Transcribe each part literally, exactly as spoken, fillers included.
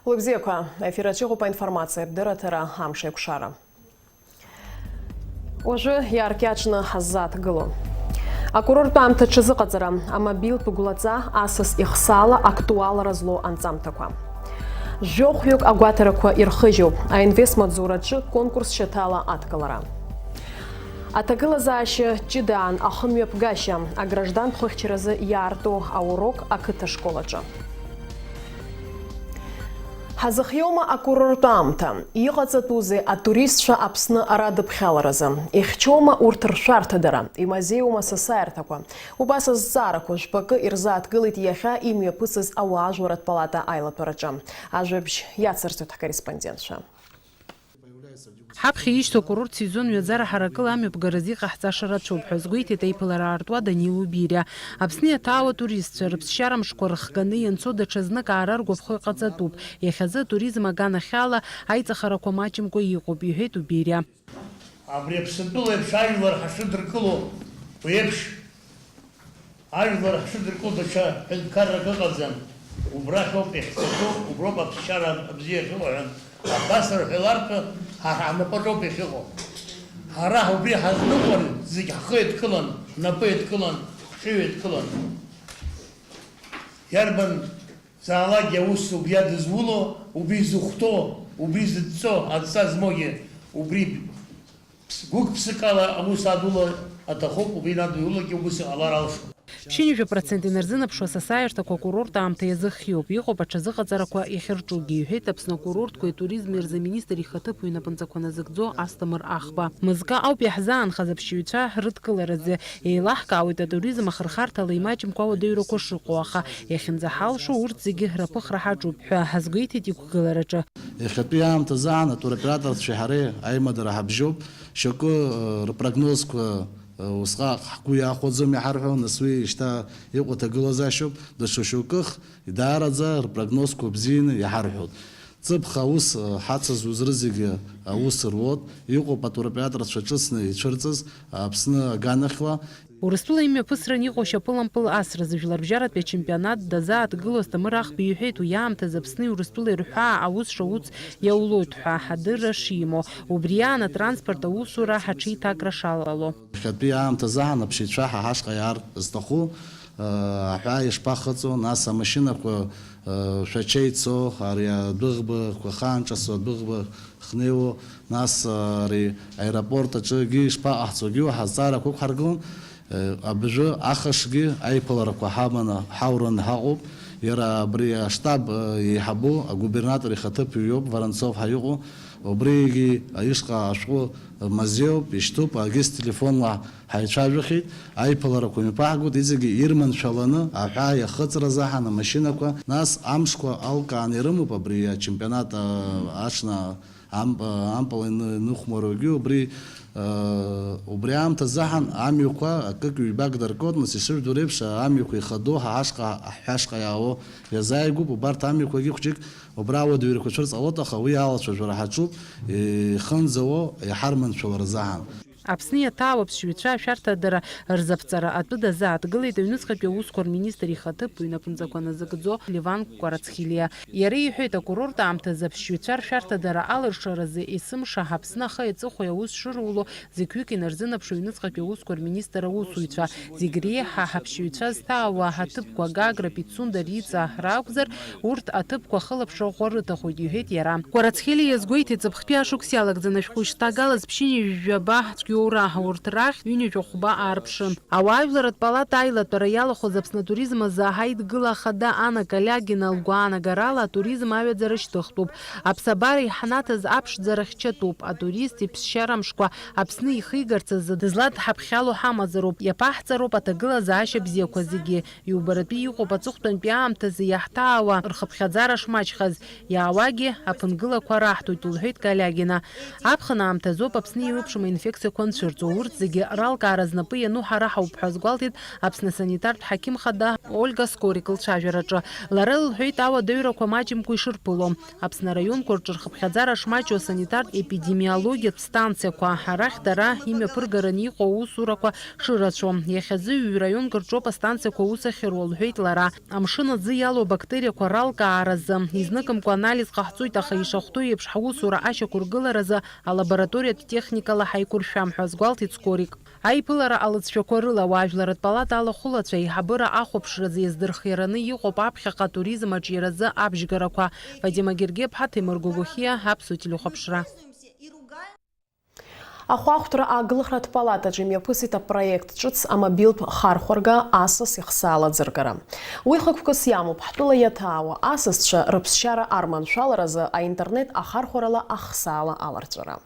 Лыбзиақәа, ефир аҿы иҟоуп аинформациатә дырраҭара Амш еиқәшара. Уажәы иааркьаҿны ҳаззааҭгыло. Акурорттә аамҭа ҽазыҟаҵара, амобилтә гәлаҵа, асас ихсаала актуалра злоу анҵамҭақәа. Жәохәҩык агәаҭарақәа ирхыжьуп, аинвестмаҵзураҿы конкурс шьаҭала адкылара. Аҭагылазаашьа ҷыдаан ахымҩаԥгашьа, аграждантә хыхьчаразы иаарту аурок ақыҭа школ аҿы. Ҳазыхиоума акурорттә аамҭа? Иҟаҵатәузеи атуристцәа Аԥсны ара дыԥхьаларазы? Ихьчоума урҭ ршәарҭадара? Имазеиума сасааирҭақәа? Убас азҵаарақәа жәпакы ирзааҭгылеит иахьа имҩаԥысыз ауаажәларратә палата аилатәараҿы. Ажәабжь иацырҵоит ҳкорреспондентцәа. Ҳаԥхьа ишьҭоу акурорт сезон ҩаӡара ҳаракыла амҩаԥгаразы иҟаҳҵаша рацәоуп ҳәа азгәеиҭеит аиԥылара аартуа Данил Убириа. Аԥсны иаҭаау атуристцәа рыԥсшьара мшқәа рыхганы ианцо даҽазнык аарыргәаԥхо иҟаҵатәуп. Иахьазы атуризм аганахьала аиҵахарақәа маҷымкәа иҟоуп, иҳәеит Убириа. Абри Аԥсынтәыла еиԥш ажәлар ҳашыдыркыло, уи еиԥш ажәлар ҳшыдыркыло даҽа ҳәынҭқаррак ыҟаӡам. Убрахьоуп иахьцахьоу, уброуп аԥсшьара абзиа ахьыҟоу ҳәа. Абас рҳәалартә ҳа ҳнапаҿоуп иахьыҟоу. Ҳара убри ҳазныҟәар зегь ҳхы еидкылан, ҳнапы еидкылан, ҳҽыҩ еидкылан. Иарбан заалакгьы аус убри адызуло, убри зыхәҭоу, убри зыдҵо, адҵа змоугьы убри Ԥс-, гәык-ԥсыкала аус адула аҭахуп, убри надулагьы ус иҟалар алшоит. Ԥшьынҩажәа процент инарзынаԥшуа асасааирҭақәа акурорт аамҭа иазыхиоуп, иҟоуп аҽазыҟаҵарақәа иахьырҿугьы, иҳәеит Аԥсны акурорттәи атуризми рзы аминистр ихаҭыԥуаҩ инапынҵақәа назыгӡо Асҭамыр Ахба. Мызкы ауп иаҳзаанхаз аԥсшьаҩцәа рыдкыларазы. Еилаҳкаауеит атуризм ахырхарҭала имаҷымкәа ауадаҩрақәа шыҟоу, аха иахьынӡаҳалшо урҭ зегьы раԥыхра ҳаҿуп ҳәа ҳазгәеиҭеит иқәгылараҿы. Иахьатәи аамҭазы аан атуроператорцәеи ҳареи аимадара ҳабжьоуп. Шьоукы, э, рпрогнозқәа, э, усҟак ҳгәы иахәаӡом иҳарҳәо, нас уи шьҭа иҟоу аҭагылазаашьоуп, даҽа шьоукых даараӡа рпрогнозқәа бзианы иҳарҳәоит. Ҵыԥх аус, э, ҳацызуз рызегьы аус руот, иҟоуп атуроператорцәа ҿыцны ицәырҵыз Аԥсны аганахьла. Урыстәыла имҩаԥысран иҟоу шьапылампыл асразы жәларбжьаратәи ачемпионат дазааҭгыло Асҭамыр Ахба иҳәеит, уи аамҭазы Аԥсни Урыстәылеи рҳәаа аус шауц иаулоит ҳәа адырра шимоу, убри аан атранспорт аусура ҳаҽеиҭакра шалало. Иахьатәи аамҭазы аҳанаԥшьаҩцәа ҳа ҳашҟа иаар зҭаху, аҳәаа ишԥахыҵуа, нас амашьынақәа шәача ицо, ари адәыӷбақәа ахаанҿасуа адәыӷба хнеиуа, нас ари аеропорт аҿы егьи ишԥаҟаҳҵо, егьиу ҳазҵаарақәа ықәҳаргылон. Абыржәы ахышгьы аиԥыларақәа ҳаманы ҳаураны ҳаҟоуп. Иара абри аштаб еиҳабу агубернатор ихаҭыԥуаҩ иоуп, Воронцов ҳәа иҟоу. Убригьы ишҟа ашәҟәы мазеиуп, ишьҭоуп, агьыс телефонла ҳаицәажәахьеит, аиԥыларақәа мҩаԥаҳгоит, иҵегьы ирманшәаланы аҳәаа иахыҵразы аҳан амашьынақәа, нас амшқәа алкааны ирымоуп абри ачемпионат, а, аҽны амп-, а, ампыл ины-, иныхәмаруагьы убри, а, убри аамҭазы аҳан амҩақәа акык-ҩбак дыркуеит, нас ишыжәдыруа реиԥш, амҩақәа ихадоу ҳа ҳашҟа, ҳҳәашҟа иаауа иазааигәоуп, убарҭ амҩақәагьы хәҷык убра ауадаҩрақәа цәырҵалоит, аха уи алацәажәара ҳаҿуп, ихынӡауа иҳарманшәаларазы аҳан. Аԥсны иаҭаау аԥсшьаҩцәа ашәарҭадара рзаԥҵара атәы дазааҭгылеит аҩныҵҟатәи аусқәа рминистр ихаҭыԥуаҩ инапынҵақәа назыгӡо Леван Кәарацхелиа. Иара иҳәеит, акурорт аамҭазы аԥсшьаҩцәа ршәарҭадара алыршаразы есымша Аԥсны ахи аҵыхәеи аус шыруло зықьҩык инарзынаԥшуа аҩныҵҟатәи аусқәа рминистр аусуҩцәа, зегь реиҳа ҳаԥсшьаҩцәа зҭаауа аҭыԥқәа Гагра, Пицунда, Риҵа ракәзар, урҭ аҭыԥқәа ахылаԥшра ӷәӷәа рыҭахоит, иҳәеит иара. Кәарацхелиа иазгәеиҭеит, ҵыԥхтәи ашықәс иалагӡаны ашәҟәы шьҭагаала зԥшьынҩажәаба цәгьоура аурҭ рахьтә ҩынҩажәа хәба аарԥшын. Ауаажәларратә палата аилатәара иалахәыз Аԥсны атуризм азы аидгыла ахада Анна Калиагина лгәаанагарала, атуризм аҩаӡара шьҭыхтәуп. Аԥсабара иҳанаҭаз аԥшӡара хьчатәуп. Атурист иԥсшьара мшқәа Аԥсны ихигарц азы дызладҳаԥхьало ҳамазароуп, иаԥаҳҵароуп аҭагылазаашьа бзиақәа зегьы. Иубаратәы иҟоуп аҵыхәтәантәи аамҭазы иаҳҭаауа рхыԥхьаӡара шмаҷхаз, иаауагьы аԥынгылақәа раҳҭоит, лҳәеит Калиагина. Аԥхын аамҭазоуп Аԥсны еиуеиԥшым аинфекциақәа анцәырҵуа, урҭ зегьы ралкаара знапы иану ҳара ҳауп ҳәа азгәалҭеит Аԥсны асанитартә ҳақьым хада Ольга Скорик лцәажәараҿы. Лара лҳәеит, ауадаҩрақәа маҷымкәа ишырԥыло. Аԥсны араионқәа рҿы рхыԥхьаӡара шмаҷу асанитартә-епидемиологиатә станциақәа, арахь дара имҩаԥыргараны иҟоу аусурақәа шырацәоу. Иахьазы ҩ-раионк рҿоуп астанциақәа аус ахьыруа, лҳәеит лара. Амшын аӡы иалоу абактериақәа ралкааразы изныкымкәа анализ ҟаҳҵоит, аха ишахәҭоу еиԥш ҳусура ашьақәыргыларазы алабораториатә техникала ҳаиқәыршәам ҳәа азгәалҭеит Скорик. Аиԥылара алыҵшәақәа рыла ауаажәларратә палата алахәылацәа аиҳабыра ахәаԥшразы иаздырхиараны иҟоуп аԥхьаҟа атуризм аҿиаразы абжьгарақәа. Фатима Гергиаԥҳа, Ҭемыр Гогохиа, Аԥсуа телехәаԥшра. Ахәаахәҭра ааглыхратә палатаҿы имҩаԥысит апроект ҿыц амобилтә хархәарга асас ихсаала аӡыргара. Уи хықәкыс иамоуп ҳтәыла иаҭаауа асасцәа рыԥсшьара арманшәаларазы аинтернет ахархәарала ахсаала аларҵәара.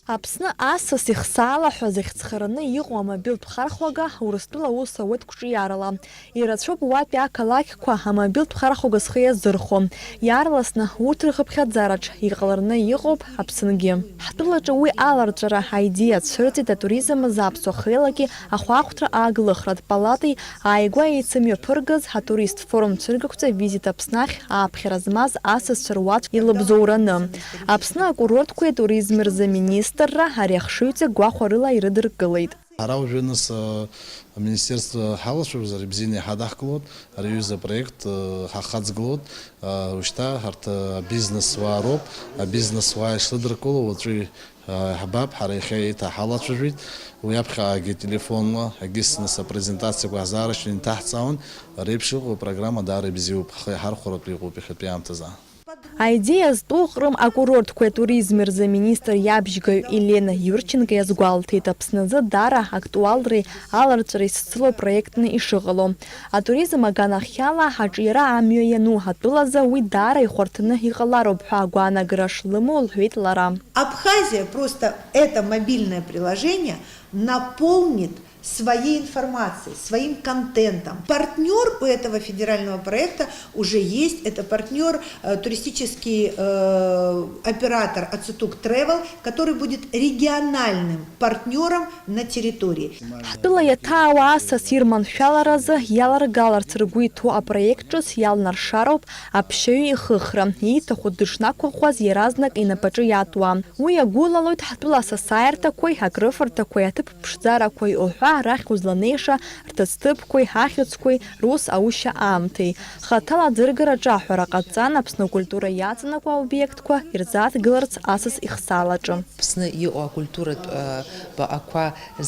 Аԥсны асас ихсаала ҳәа зыхьӡхараны иҟоу амобилтә хархәага Урыстәыла аус ауеит қәҿиарала. Ирацәоуп уатәи ақалақьқәа амобилтә хархәага зхы иазырхәо. Иаарласны урҭ рхыԥхьаӡараҿ иҟалараны иҟоуп Аԥсынгьы. Ҳтәылаҿы уи аларҵәара аидеиа цәырҵит атуризм азы аԥсуа хеилаки ахәаахәҭра ааглыхратә палатеи ааигәа еицымҩаԥыргаз атурист форум цәыргақәҵа Визит Аԥсны ахь ааԥхьара змаз асасцәа руаӡә илыбзоураны. Аԥсны акурортқәеи атуризми рзы аминистрра ари ахшыҩҵак гәахәарыла ирыдыркылеит. Ҳара уажәы нас, э, аминистерство ҳалацәажәозар, ибзианы иҳадаҳкылоит, ари аҩыза апроект, э, ҳахаҵгылоит, э, ушьҭа ҳарҭ, э, абизнес уаа роуп, абизнес уаа ишлыдыркыло уаҵәы Ҳабаб, ҳара иахьа еиҭа ҳалацәажәеит, уи аԥхьагьы телефонла, егьыс нас апрезентациақәа ҳзаарышьҭын, иҭаҳҵаауан, реиԥш иҟоу апрограмма даара ибзиоуп, ҳхы иҳархәаратәы иҟоуп иахьатәи аамҭазы. Аидеиа зтәу Ҟрым акурортқәеи атуризми рзы аминистр иабжьгаҩ Елена Иурченко иазгәалҭеит, Аԥсны азы даара актуалреи аларҵәареи зцыло проектны ишыҟало. Атуризм аганахьала аҿиара амҩа иану ҳатәылазы уи даара ихәарҭаны иҟалароуп ҳәа агәаанагара шлымоу лҳәеит лара. Абхазия просто это мобильное приложение наполнит своей информацией, своим контентом. Партнёр у этого федерального проекта уже есть. Это партнёр, э, туристический, э, оператор Ацетук Travel, который будет региональным партнёром на территории. Ҳтәыла иаҭаауа асас ирманшәаларазы иаларгаларц ргәы иҭоу апроект ҿыц иалнаршароуп аԥшьаҩы ихыхра, ииҭаху дышнақәыӷәӷәаз иаразнак инапаҿы иатуа. Уи иагәылалоит ҳтәыла асасааирҭақәеи акрыфарҭақәеи аҭыԥ ԥшӡарақәеи уҳәа арахь узланеиша рҭыӡҭыԥқәеи ахьӡқәеи рус аушьа аамҭеи. Хаҭала аӡыргара аҿаҳәара ҟаҵан, Аԥсны акультура иаҵанакуа аобиектқәа ирзааҭгыларц асас ихсаалаҿы. Аԥсны иҟоу акультуратә, э, баҟақәа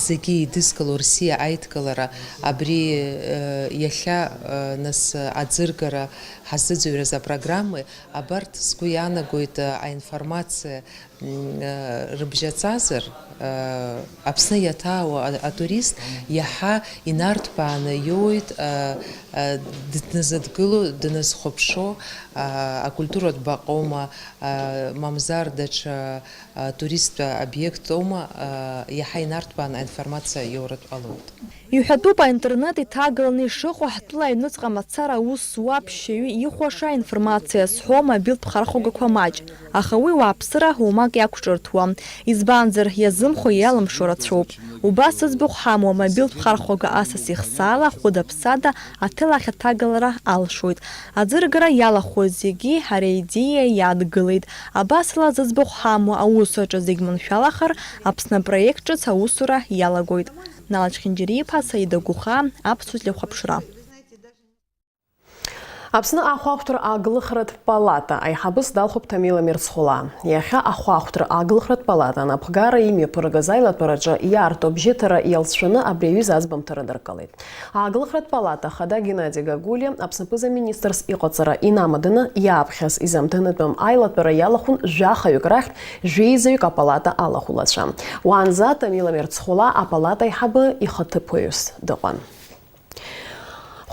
зегьы еидызкыло Рсиа аидкылара, абри, э, иахьа, э, нас, э, аӡыргара ҳазыӡырҩуаз апрограммеи, абарҭ, сгәы иаанагоит, э, аинформациа, м, э, рыбжьаҵазар, э, Аԥсны иаҭаауа а-, атурист иаҳа инарҭбааны иоуеит, э, э, дназыдгыло, дназхәаԥшуа, э, акультуратә баҟоума, э, мамзар даҽа атуристтә обиект аума, иаҳа инарҭбааны аинформациа иоуратә ҟалоит. Иҳәатәуп, аинтернет иҭагаланы ишыҟоу ҳтәыла аҩныҵҟа мацара аус зуа аԥшьаҩы ихәаша аинформациа зҳәо мобилтә хархәагақәа маҷ, аха уи уааԥсыра уамак иақәҿырҭуам, избанзар, иазымхо иалымшо рацәоуп. Убас зыӡбахә ҳамоу амобилтә хархәага асас ихсаала хәыда-ԥсада аҭел ахь аҭагалара алшоит. Аӡыргара иалахәу зегьы ари аидеиа иадгылеит. Абасала зыӡбахә ҳамоу аус аҿы зегь маншәалахар, Аԥсны апроект ҿыц аусура иалагоит. Нала Чхинџьариа-иԥа, Саида Гәыхаа, Аԥсуа телехәаԥшра. Аԥсны ахәаахәҭра ааглыхратә палата аиҳабыс далхуп Ҭамила Мирцхәлаа. Иахьа ахәаахәҭра ааглыхратә палата анапхгара имҩаԥыргаз аилатәараҿы иаарту абжьыҭара иалҵшәаны абри аҩыза аӡбамҭа рыдыркылеит. Ааглыхратә палата ахада Геннади Гагулиа Аԥсны аԥыза-министрс иҟаҵара инамаданы иааԥхьаз изамҭанытәым аилатәара иалахәын жәахаҩык рахьтә жәеизаҩык апалата алахәылацәа. Уаанӡа Ҭамила Мирцхәлаа апалата аиҳабы ихаҭыԥуаҩыс дыҟан.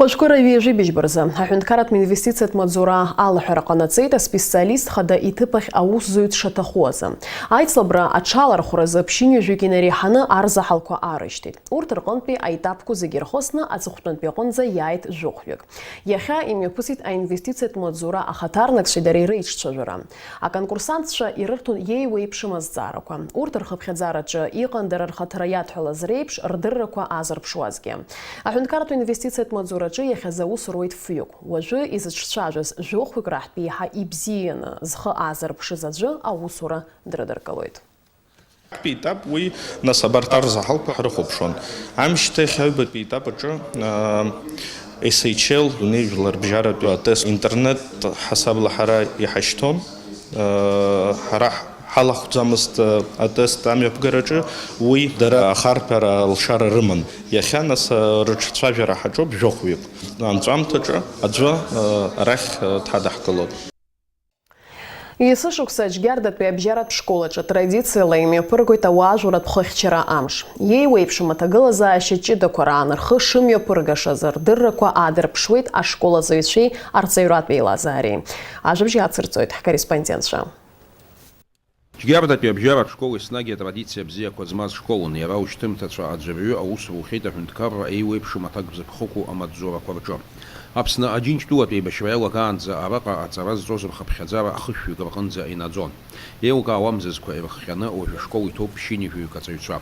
Хәажәкыра ҩажәи быжьба рзы аҳәынҭқарратә инвестициатә маҵзура алаҳәара ҟанаҵеит аспециалист хада иҭыԥ ахь аусзуҩ дшаҭаху азы. Аицлабра аҽалархәразы ԥшьынҩажәик инареиҳаны арзаҳалқәа аарышьҭит. Урҭ рҟынтәи аетапқәа зегьы ирхысны аҵыхәтәантәи аҟынӡа иааит жәохәҩык. Иахьа имҩаԥысит аинвестициатә маҵзура ахаҭарнакцәеи дареи реиҿцәажәара. Аконкурсантцәа ирырҭон иеиуеиԥшым азҵаарақәа. Урҭ рхыԥхьаӡараҿы иҟан дара рхаҭара иадҳәалаз реиԥш рдыррақәа азырԥшуазгьы. Аҳәынҭқарратә инвестициатә маҵзураҿы иахьазы аус руеит фҩык. Уажәы изыҿцәажәаз жәохәҩык раҳтә еиҳа ибзианы зхы аазырԥшыз аӡәы аусура дрыдыркылоит. Актәи етап уи, нас, абарҭ арзаҳалқәа ҳрыхәаԥшуан. Амшьҭахь аҩбатәи етап аҿы, аа, S H L дунеижәлар бжьаратәи атест интернет ҳасабла ҳара иҳашьҭон. Ҳара ҳалахәӡамызт атест амҩаԥгараҿы, уи дара ахарҭәара алшара рыман. Иахьа, нас, рыҿцәажәара ҳаҿуп жәохәҩык. Анҵәамҭаҿы аӡәы арахь дҳадаҳкылоит. Есышықәса Аџьгьардатәи абжьаратә школаҿы традициала имҩаԥыргоит ауаажәларратә хыхьчара амш. Иеиуеиԥшым аҭагылазаашьа ҷыдақәа раан рхы шымҩаԥыргашаз рдыррақәа аадырԥшуеит ашкол азыҩцәеи арҵаҩратә еилазаареи. Ажәабжь ацырҵоит ҳкорреспондентцәа. Џьгьардатәи абжьаратә школ еснагь атрадициа бзиақәа змаз школын, иара ушьҭымҭацәа аӡәырҩы аус рухьеит аҳәынҭқарра еиуеиԥшым аҭакԥзыԥхықәу амаҵзурақәа рҿы. Аԥсны Аџьынџьтәылатә еибашьра иалагаанӡа араҟа аҵара зҵоз рхыԥхьаӡара ахышәҩык рҟынӡа инаӡон. Еилкаауа мзызқәа ирыхҟьаны уажә ашкол иҭоуп ԥшьынҩажәаҩык аҵаҩцәа.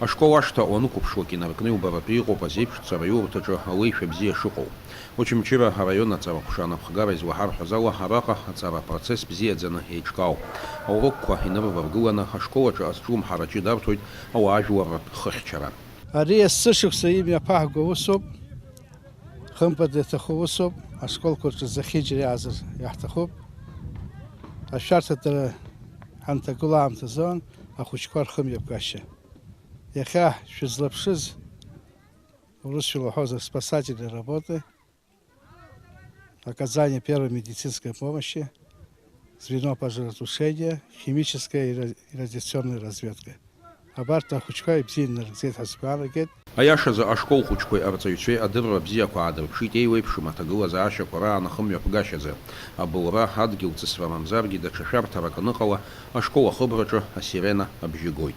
Ашкол ашҭа уанықәыԥшлак инаркны иубаратәы иҟоуп азеиԥш ҵараиурҭаҿы алеишәа бзиа шыҟоу. Очамчыра араион аҵарахәша анапхгара излаҳарҳәаз ала, араҟа аҵара апроцесс бзиаӡаны еиҿкаауп. Аурокқәа инарываргыланы, ашкол аҿы азҿлымҳара ҷыда арҭоит ауаажәларратә хыхьчара. Ари есышықәса имҩаԥаҳго усуп, хымԥада иаҭаху усуп, ашколқәа рҿы зехьынџьара иаазар иаҳҭахуп. Ашәарҭа дара ҳанҭагылоу аамҭазы ахәыҷқәа рхымҩаԥгашьа. Иахьа шәызлаԥшыз, урысшәала уҳәозар, спасательные работы, оказание первой медицинской помощи, звено пожаротушения, химическая и ра-, и радиационная разведка. Абарҭ ахәыҷқәа ибзианы инарыгӡеит ҳәа сгәы иаанагеит. Аиашазы, ашкол хәыҷқәеи арҵаҩцәеи адырра бзиақәа аадырԥшит еиуеиԥшым аҭагылазаашьақәа раан ахымҩаԥгашьазы. Абылра, адгьыл ҵысра мамзаргьы даҽа шәарҭарак аныҟала, ашкол ахыбраҿы асирена абжьы гоит.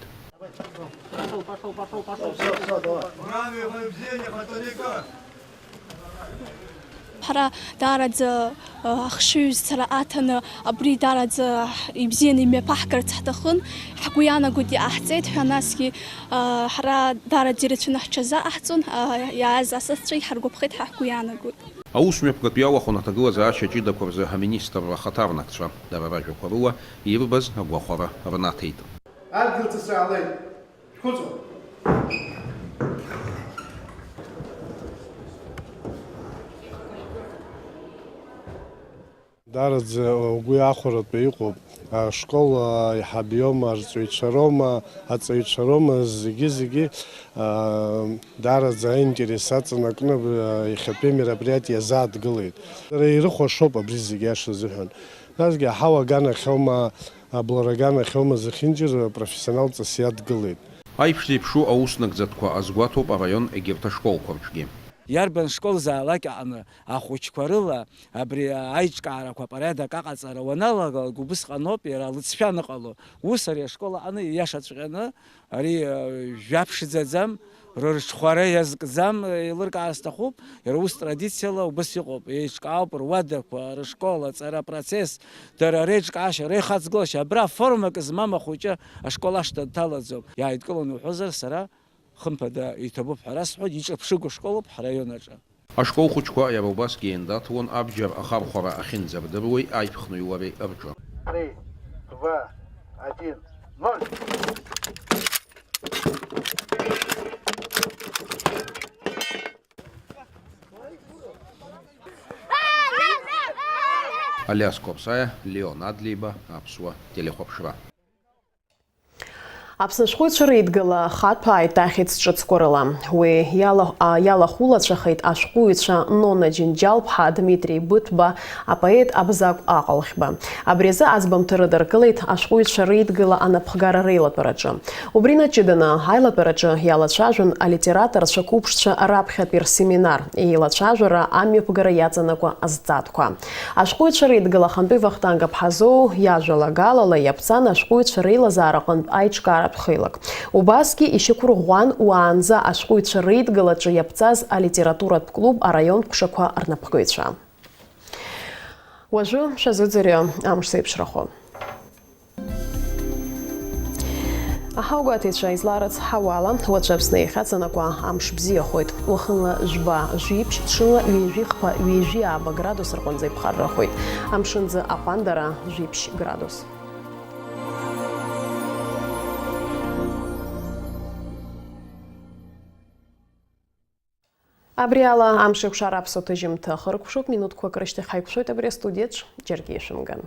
Ҳара даараӡа, э, ахшыҩзцара аҭаны, абри даараӡа ибзианы имҩаԥаҳгарц ҳҭахын, ҳгәы иаанагоит иҟаҳҵеит ҳәа, насгьы, э, ҳара даараӡа ирацәаны ҳҽазаҟаҳҵон, э, иааз асасцәагь ҳаргәаԥхеит ҳәа ҳгәы иаанагоит. Аусмҩаԥгатә иалахәын аҭагылазаашьа ҷыдақәа рзы аминистрра ахаҭарнакцәа, дара ражәақәа рыла ирбаз агәахәара рнаҭеит. Адгьыл ҵысра ҟалеит. Шәхәыцуа. Даараӡа угәы иахәаратәы иҟоуп. Ашкол аиҳаб иоума, арҵаҩцәа роума, аҵаҩцәа роума, зегьы-зегьы, аа, даараӡа аинтерес аҵанакны, аа, иахьатәи мероприатие азааҭгылеит. Дара ирыхәашоуп абри зегьы, аиаша азыҳәан. Насгьы аҳауа аганахьоума, Аблара аганахьоума зехьынџьара профессионалҵас иадгылеит. Аиԥш зеиԥшу аус нагӡатәқәа азгәаҭоуп араион егьырҭ ашколқәа рҿгьы. Иарбан школзаалак аҟны ахәыҷқәа рыла абри аиҿкаарақәа порядок аҟаҵара уаналага, убысҟаноуп иара алыҵшәа аныҟало. Ус ари ашкол аҟны ииашаҵәҟьаны Ари, э, жәаԥшӡаӡам, рырҽхәара иазкӡам, э, еилыркаар сҭахуп, иара ус традициала убыс иҟоуп, еиҿкаауп руадақәа, рышкол, аҵара апроцесс, дара реиҿкаашьа, реихаҵгылашьа, абра формак змам ахәыҷы ашкол ашҭа дҭалаӡом, иааидкыланы уҳәозар, сара хымԥада иҭабуп ҳәа расҳәоит, иҿаԥшыго школуп ҳраион аҿы. Ашкол хәыҷқәа иара убасгьы еиндаҭлон абџьар ахархәара ахьынӡардыруеи аиԥхныҩлареи рҿы. Три, два, один, ноль. Алиас Қәаԥсаиа, Леон Адлеиба, Аԥсуа телехәаԥшра. Аԥсны ашәҟәыҩҩцәа реидгыла хатәы аиҭахьӡ ҿыцқәа рыла. Уи иала-, а, иалахәылацәахеит ашәҟәыҩҩцәа Нона Џьынџьал-ԥҳа, Дмитри Быҭәба, апоет Абзагә Аҟалӷьба. Абри азы аӡбамҭа рыдыркылеит ашәҟәыҩҩцәа реидгыла анапхгара реилатәараҿы. Убри инаҷыданы аилатәараҿы иалацәажәон алитераторцәа қәыԥшцәа раԥхьатәи рсеминар, еилацәажәара амҩаԥгара иаҵанакуа азҵаатәқәа. Ашәҟәыҩҩцәа реидгыла ахантәаҩы Вахтанг Аԥҳазоу иажәалагалала иаԥҵан ашәҟәыҩҩцәа реилазаараҟынтә аиҿкааратә хеилак. Убасгьы ишьақәырӷәӷәан уаанӡа ашәҟәыҩҩцәа реидгылаҿы иаԥҵаз алитературатә клуб араионтә ҟәшақәа рнапхгаҩцәа. Уажәы шәазыӡырҩы амш зеиԥшрахо. Аҳауагәаҭеицәа, изларац ҳауала, уаҵәы Аԥсны иахьаҵанакуа амш бзиахоит. Уахынла жәба, жәиԥшь, ҽынла ҩажәи хԥа, ҩажәи ааба градус рҟынӡа иԥхаррахоит. Амшынӡы аҟәандара жәиԥшь градус. Абри ала амш еиқәшара аԥсуа ҭыжьымҭа хыркәшоуп, минуҭқәак рышьҭахь ҳаиқәшәоит абри астудиаҿ, џьаргьы ишәымган.